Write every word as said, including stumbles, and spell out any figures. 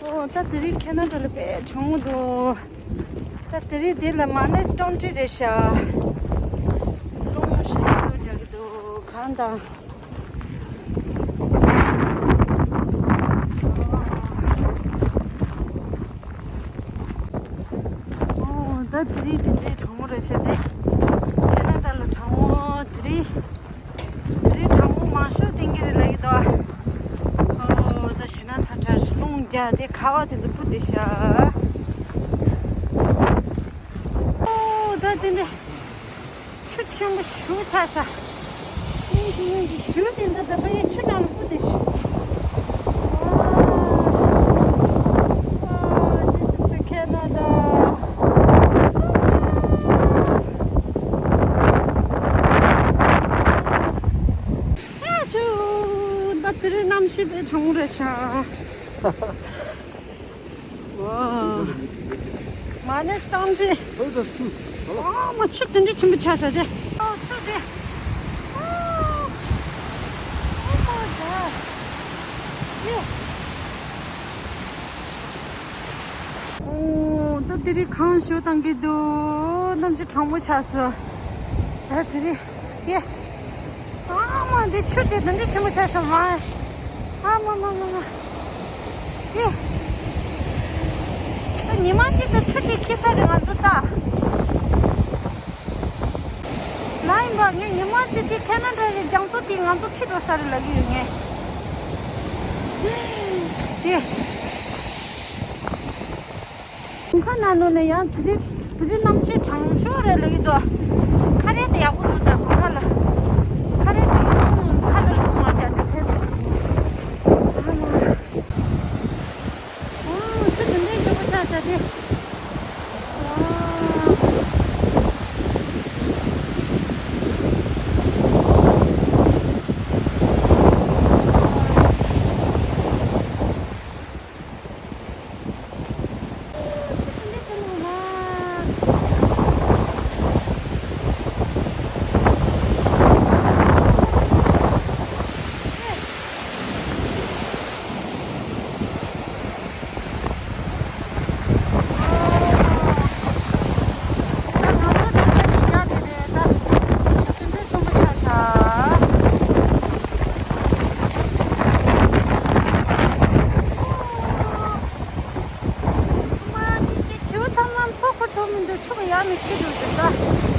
ཨོ་ད་དེ་རིང་ཁེ་ན་ཌ་ལ་དཔེ་གྲང་མོ་འདུག་ད་དེ་རིང་འདི་ལ་མ་ནས་སྟོང་ཁྲི་རེད་ཤག་རླུང་ཞེ་ཚོ་རྒྱག་གི་འདུག་གང་དང་། ཨོ་ད་དེ་རིང་དེ་འདྲའི་གྲང་མོ་རེད་ཤག་དེ་ཁེ་ན་ཌ་ལ་གྲང་མོ་དེ་རིང་། དེ་རིང་གྲང་མོ་མང་ཤོས་གཏིང་གི་རེད་ལབ་ཀྱི་འདུག་ཨོ་ད་ཞེ་ན་ཚ་དྲག་རླུང་རྒྱག་དེ་ཁ་བ་དེ་ཚོ་ཕུ་དེ་ཤག་ཨོ་ད་དེ་འདྲ་ཆུ་ཆེན་པོ་ཞིག་ཆགས་ཤག་སྙིང་རྗེ་སྙིང་རྗེ་བྱིའུ་དེ་འདྲ་ད་ལྟ་ཡ་ཆུ་ནང་ལ་ཕུ་དེ་ཤག་ཨོ་this is the Canada. ཨ་ཆུ། ད་དེ་རིང་གནམ་གཤིས་དཔེ་གྲང་མོ་རེད་ཤག་ཝ། མ་ནས་སྟོང་ཁྲི། ཨ་མ་ཆུ་དེ་འདྲ་ཆེན་པོ་ཆགས་ཤག་དེ། ཨོ་ཆུ་དེ། ཨོ། Oh my God. ཨོ་ད་དེ་རིང་གངས་ཞོ་བཏང་གི་འདུག་གནམ་གཤིས་གྲང་མོ་ཆགས་སོང་། ད་དེ་རིང་། ཡེ། ཨ་མ་འདི་ཆུ་དེ་འདི་འདྲ་ཆེན་པོ་ཆགས་སོང་མ། ཨ་མ་མ་མ་མ། ཡེ། ད་ཉི་མ་གཅིག་ད་ཆུ་དེ་འཁྱེར་ས་རེད་ང་ཚོ་ད། མ་ཡིན་པ་ངས་ཉི་མ་གཅིག་དེ་ཁེ་ན་ཌ་རེད་རྒྱ་མཚོ་དེ་ང་ཚོ་འཁྱེར་འགྲོ་ས་རེད་ལབ་ཀྱི་ཡོད་ངས། ཡེ། ཁ་ན་ནུ་ནས་ཡང་དེ་རིང་དེ་རིང་གནམ་གཤིས་གྲང་ཤོས་རེད་ལབ་ཀྱི་འདུག་ཁ་རས་དེ་ཡག་པོ་འདུག་ད་གོ་ཁ་ལ། ཁ་རས་དེ་ཡང་ཁ་ལ་རླུང་མ་བརྒྱབ་དེ་ཕན་ཐོགས་འདུག་ཨ་མ། ཨོ་ཆུ་དེ་འདྲའི་ཡག་པོ་ཆགས་ཤག་དེ། ཨོ། མ་འདི་ཅི་བྱིའུ་ཚང་མ་ཕོ་ཁོ་ཐོབ་མི་འདུག་ཆུ་ག་ཡར་ནས་ཁྱེར་འགྲོ་འདུག་ད།